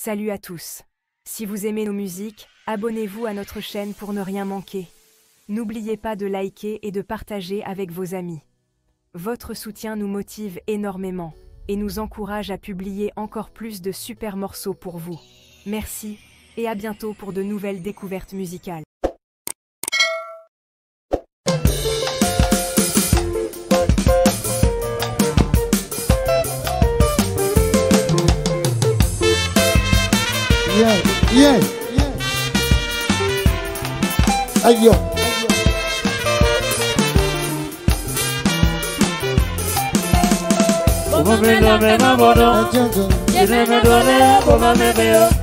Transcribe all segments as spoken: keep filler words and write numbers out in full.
Salut à tous. Si vous aimez nos musiques, abonnez-vous à notre chaîne pour ne rien manquer. N'oubliez pas de liker et de partager avec vos amis. Votre soutien nous motive énormément et nous encourage à publier encore plus de super morceaux pour vous. Merci, et à bientôt pour de nouvelles découvertes musicales. Yeah, yeah. Ayo.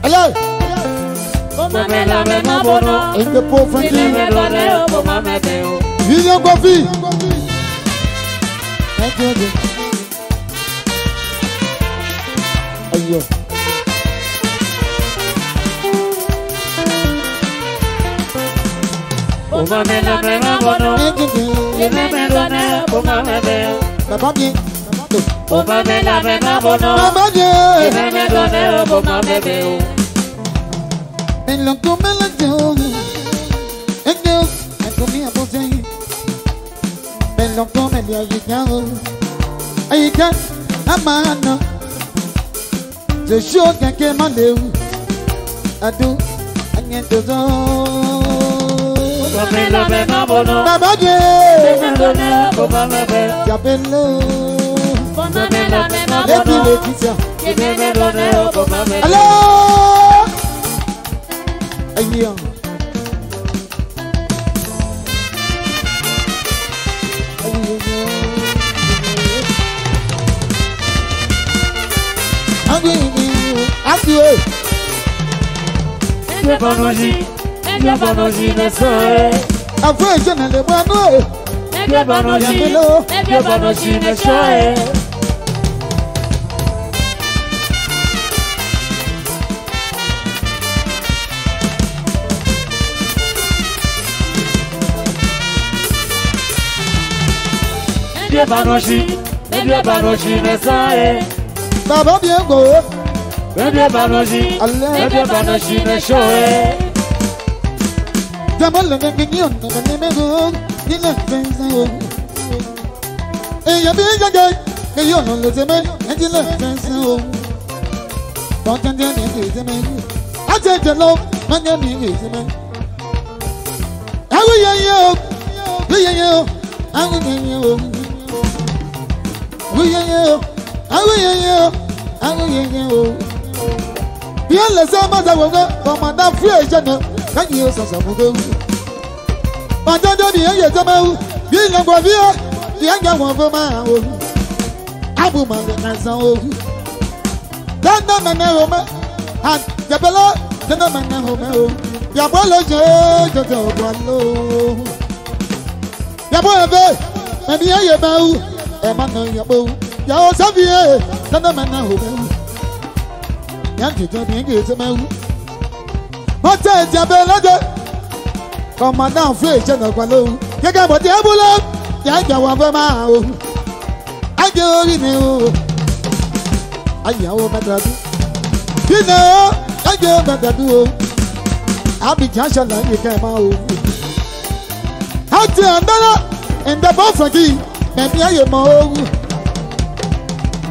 Ayo. Ende po Frankie. Vision Kofi. Ayo. Baba bien. Baba bien. Melon kome lia yikao. Ayika, amana. Jeshua keke maleu. Adu, anyen dozo. Baba ye. Diabelo. Leti, leti, tia. Alo. Ayo. Afu eje na le banu e. Diabelo. Baba bien go. Ale. Dama le ngi ngi on na ni me go. Ni le fensa o. Eya bi ya ga, me yo no le zeme, e di le fensa o. Bon, bon, bon, bon, bon, bon. Aje je lo, ma nya mi e zeme. Awu ye ye o, wu ye ye o, awu ye ye o. Wu ye ye o, awu ye ye o, awu ye ye o. Bia le se ma da wo ga, ko ma da fie je no, ka ni o sa sa mo ga. Majande mi eye zeme u, bi na gwa bi e, bi anga wa vo ma o. Abu ma le na sa o. Dana ma na o ma, ha, diabelo, dana ma na o ma o. Diabelo je, je, je, diabelo. Diabelo eve, ma mi eye ma u, e ma na diabelo. Ya o sa bi e, dana ma na o ma o. Ya je, je, mi eye zeme u. Mɔte diabelo de. Kɔmanda fie je na gwa lo. Keke bɔ diabelo. Ya ja wa ve ma o. Aje ori ne o. Aya o ma dadu. Ine o. Aje o ma dadu o. Abi ja sha la ye ke ma o. Ati andala. Ende bo fagi. Me mi aye ma o.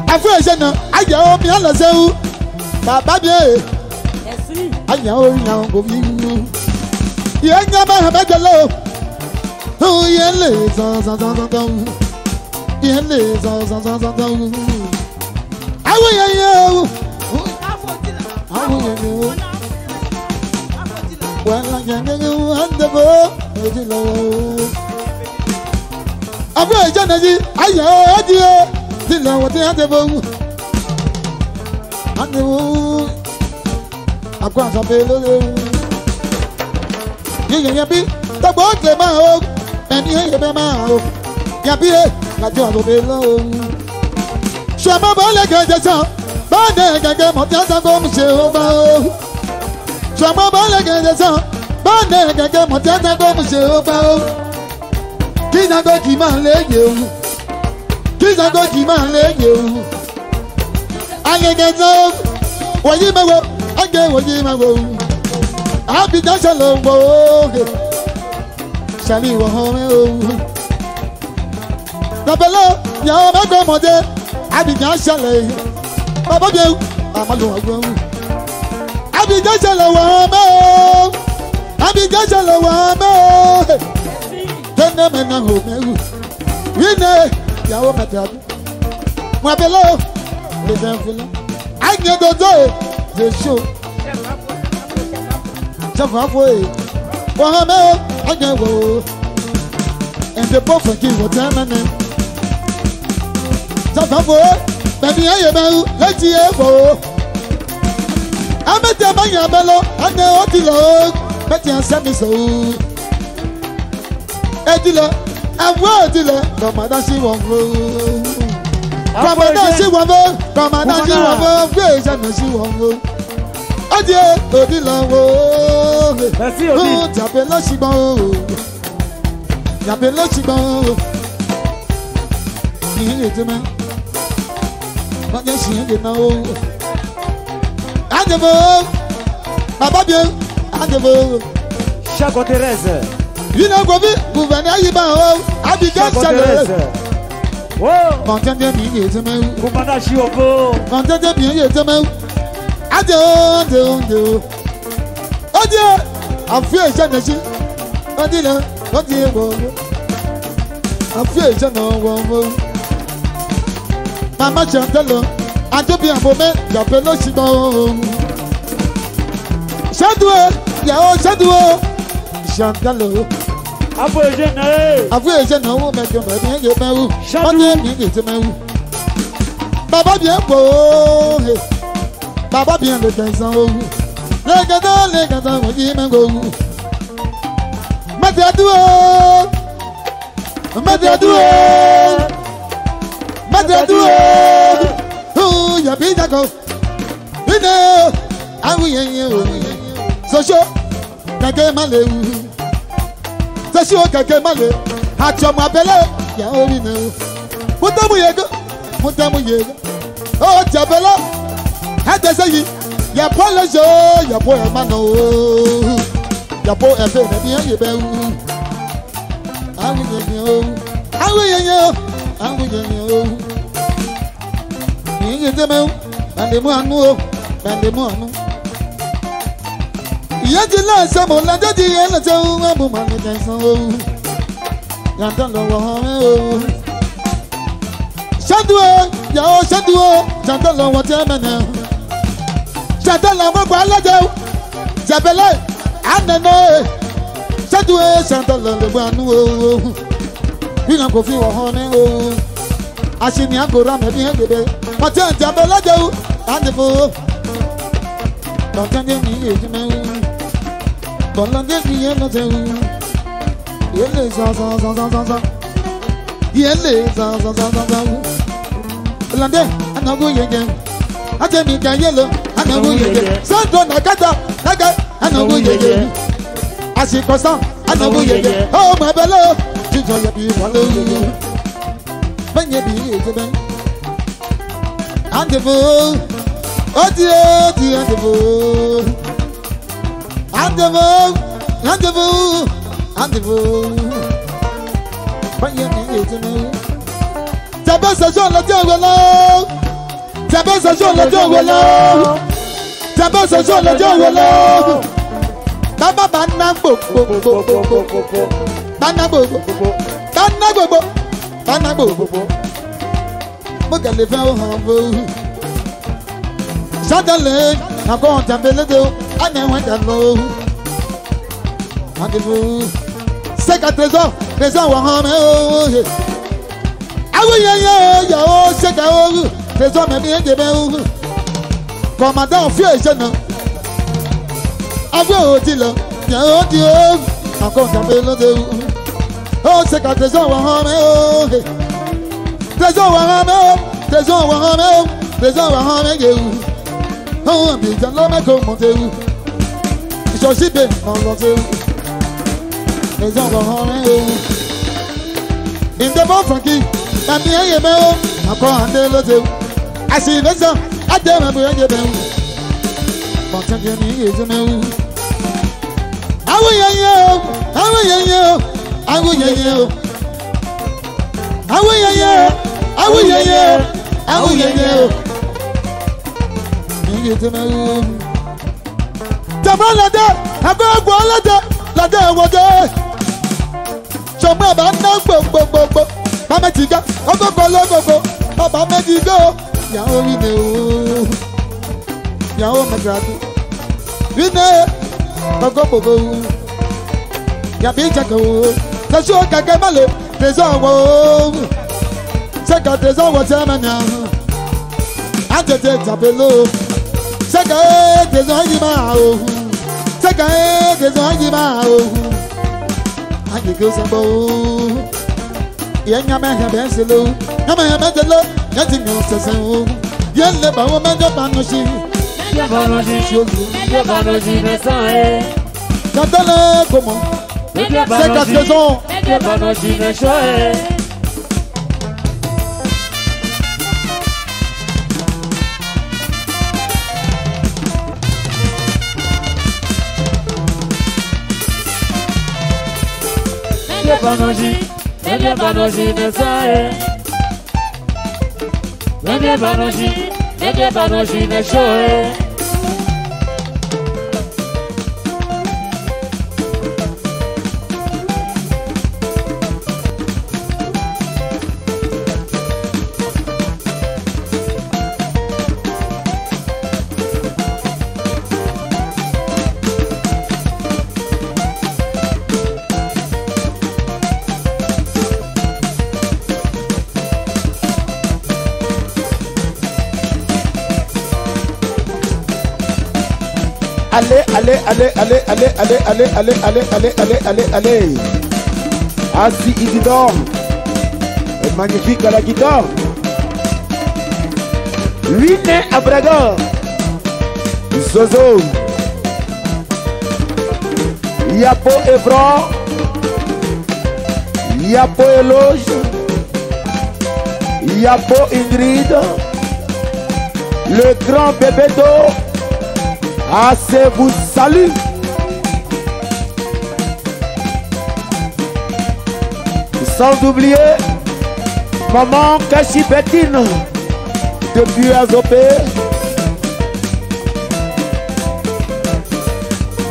Afu eje na. Aya o mi ala ze o. Baba bie. Anya o nya o go bi. Ye nya ma ha ba jalo. O ye le za za za za za. Ye le za za za za za. Awo ye ye o. Awo ye ye o. Wala ye ye o ande bo. Odi lo. Abu eje na ji. Aya o odi o. Di lo wo ti ande bo. Ande bo. Akwa sa pe lo le. Ye ye ye bi, tagbo kle ma o. Eni ye ye be ma o. Ya bi e, la jo lo be lo. Shama ba le ge je sa, ba ne ge ge mo tia sa go mu se o ba o. Shama ba le ge je sa, ba ne ge ge mo tia sa go mu se o ba o. Ki na go ki ma le ye o. Ki na go ki ma le ye o. Ayegeze, wayi mewe, Ange wo yi ma wo. Abidjan shale wo. Shale wo home o. Nabelo, ya o me ko mode. Abidjan shale. Baba bie. Amalu awo. Abidjan shale wo home o. Abidjan shale wo home o. Tene me na home o. Wine, ya o me te adu. Mwa belo, le den fulu. Anye dodo, ze sho. Java fo e. Wa ha me, anye wo. Ende po fenki wo te mene. Java fo e. Beni eye me u, leti e fo. Ame te ma ya belo, anye o ti lo. Beti an se mi so. Edile, awo edile, kɔmanda si wɔ wo. Kɔmanda si wɔ wo, kɔmanda si wɔ wo, awo eje na si wɔ wo. Odi e, odi la wo. Merci, odi. O, jabe lo si gbɔn o. Jabe lo si gbɔn o. Ni e te ma. Banye si e na o. Adebo. Baba bie. Adebo. Chaco Thérèse. Yina gobi. Gouverneur yi ba o. Abidjan Chaco Thérèse. Wo. Kɔntɛnte mi ye teme. Kumana si opo. Kɔntɛnte mi ye teme. Ade o, ade o, ade o. Odi e, afi eje na si. Odi na, odi e wo. Afi eje na wo wo. Mama Chantal o, ajo bi abo me, ya pe lo si gbɔn. Shadu e, ya o shadu o. Chantal o. Afi eje na e. Afi eje na wo me ke me bi ye me u. Shadu. Odi e mi ye te me u. Baba bie wo, he. Baba bie le kɛnsan o. Le kɛnsan, le kɛnsan o, yi me go. Mate adu o. Mate adu o. Mate adu o. O, ya bi jako. Ine o. Awu ye ye o. So so. Kake male u. Sesi o kake male. Atsɔ mɔ abele. Ya ori ne o. Mutamu yego. Mutamu yego. O jabela. Hete seyi. Ya po le jo. Ya po e ma no o. Ya po e fe ne bi ye be u. Awu ye ye o. Awu ye ye o. Awu ye ye o. Ni ye te me u. Bande mu anu o. Bande mu anu. Iye ti la se mo la je ti ye la se u ma bu ma ni ke so o. Ya ta lo wo ho me o. Shadu e, ya o shadu o, shadu lo wo te me ne. Shadu lo wo gba la je o. Jabele, anene. Shadu e, shadu lo le gba nu o. Bi na ko fi wo ho me o. Asini agora me bi he gebe. Mate jabele je o. Ande fo. Kɔnlande ni ye me u. Kɔnlande ni ye no te u. Yele za za za za za za. Yele za za za za za u. Lande, anagu yeye. Ate mi ka yelo, anagu yeye. Sandro nakata, naga, anagu yeye. Asikosa, anagu yeye. O ma belo, jijo ye bi balo. Manye bi ejebe. Andevou. Odi, odi, andevou. Andevou, andevou, andevou. Manye bi ejebe. Tabe sa jo la jo wala. Tabe sa jo la jo wala. Tabe sa jo la jo wala. Baba bana gbo gbo gbo gbo gbo. Bana gbo gbo. Bana gbo gbo. Bana gbo gbo. Mo kale fɛ o han fo. Sadale, na ko ta bele do, ane wa da lo. Ade fo. Seka trésor, trésor wa han me o. Awo ye ye, ya o, seka o. Trésor me mi ejebe o. Commandant, afi eje na. Afi odi lo, ya odi o. Ako ka pe lo de o. O seka trésor wa han me o. Trésor wa han me o. Trésor wa han me o. Trésor wa han me ye o. O Abidjan lo me ko mo de o. Iso si be mo lo de o. Trésor wa han me o. Inde bo funky, na mi eye me o, ako ande lo te o. Asi me so, ade me bu eye me o. Pata ke ni ye te me u. Awuyeye o, awuyeye o, awuyeye o. Awuyeye, awuyeye, awuyeye o. Ni ye te me u. Tama lade, agogo lade, lade wode. Soma ba na gbo, gbo, gbo, gbo. Ba me tiga, ogogo lo gogo. Ba me tiga o. Ya o mi ne o. Ya o madradu. Wine, kogo bogo. Ya bi jako. Sa sho ka ke male, trésor wo. Seka trésor wo te mania. Ante te tapelo. Seka e trésor yi ma o. Seka e trésor yi ma o. Aye ke o sa bo. Ye nyame he be se lo. Nyame he be se lo. Ye ti nyo se se o. Ye le ba o me jo ba no si. Ye ba no si. Ye ba no si ne sa e. Tantale komo. Ye ba no si. Seka trésor. Ye ba no si ne sa e. Bebe banoji, bebe banoji ne sa e. Bebe banoji, bebe banoji ne sho e. Allez, allez, allez. Assi Igidor. Magnifique à la guitare. Wine Abraga. Zozo. Yapo Evra. Yapo Eloge. Yapo Ingrid. Le grand Bebeto. Assi vous salue. Sans oublier maman Kashi Bettine depuis Azopé.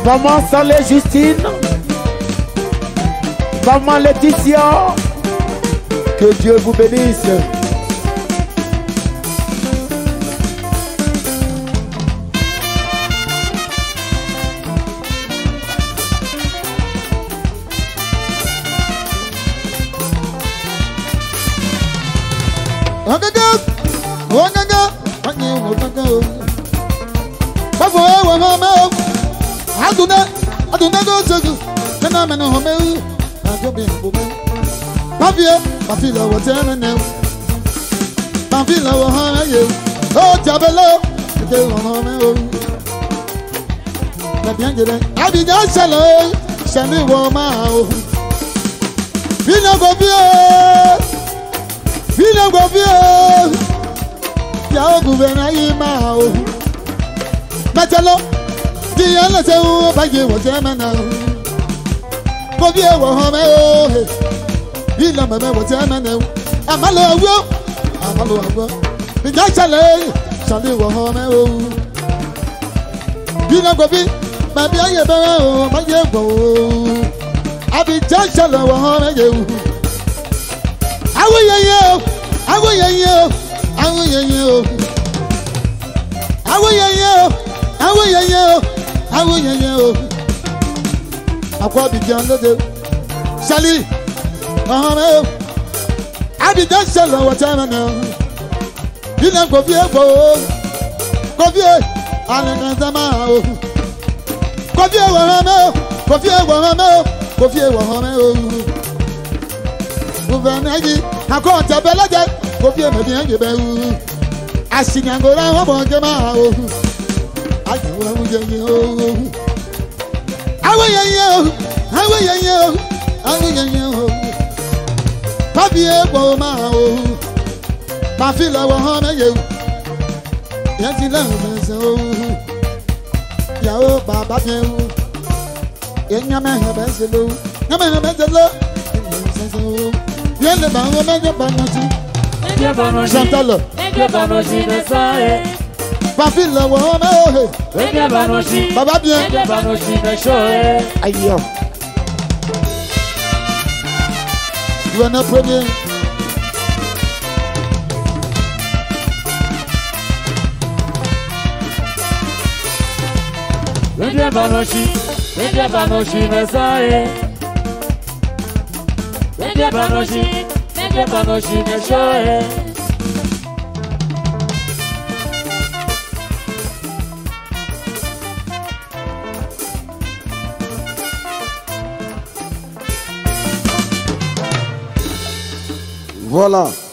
Maman Salé Justine. Maman Laetitia. Que Dieu vous bénisse. Ogaga, ogaga, panye ogaga o. Bafo e wa home o. Adune, adune go sogu. Mena mena home o. Ajo bi home. Bafie, bafie la wa te mene o. Bafie la wa home ye o. O jabelo, ke wa home o. Abidjan shalé, shani wo ma o. Bina go bie, bina go bie. Ya o gouverneur yi ma o. Matalo, di ya la se o ba ye wo se ma na o. Go bie wo ho me o he. Bina me me wo se ma na o. Amalo awo, amalo awo. Abidjan shalé, shani wo ho me o. Bina go bi, ma bi aye be o, ma ye go. Abidjan shalé wa ho me ye o. Awo ye ye o, awo ye ye o, awo ye ye o. Awo ye ye o, awo ye ye o, awo ye ye o. Akwa Abidjan lo de. Shali, wa ho me o. Abidjan shalé wa te ma na o. Bina go bie go. Go bie. Ale na zama o. Go bie wa ha me o. Go bie wa ha me o. Go bie wa ha me o. Gouverneur yi. Ako ta bela je. Go bie me bie je be o. Asi na go ra ho mo je ma o. Ayi wa u je ni o. Awo ye ye o. Awo ye ye o. Awo ye ye o. Papi e po ma o. Bafie la wa ho me ye o. Ya ti la me se o. Yao, baba bien o. Ye nyame he bɛ zelo. Nyame he bɛ zelo. Ye le ba o, mɛ je ba no si. Chantal. Ba fi le wo mɛ o he. Baba bien. Ayo. Wena premier. Bende banoshi, bende banoshi mesae. Bende banoshi, bende banoshi mesae. Voilà.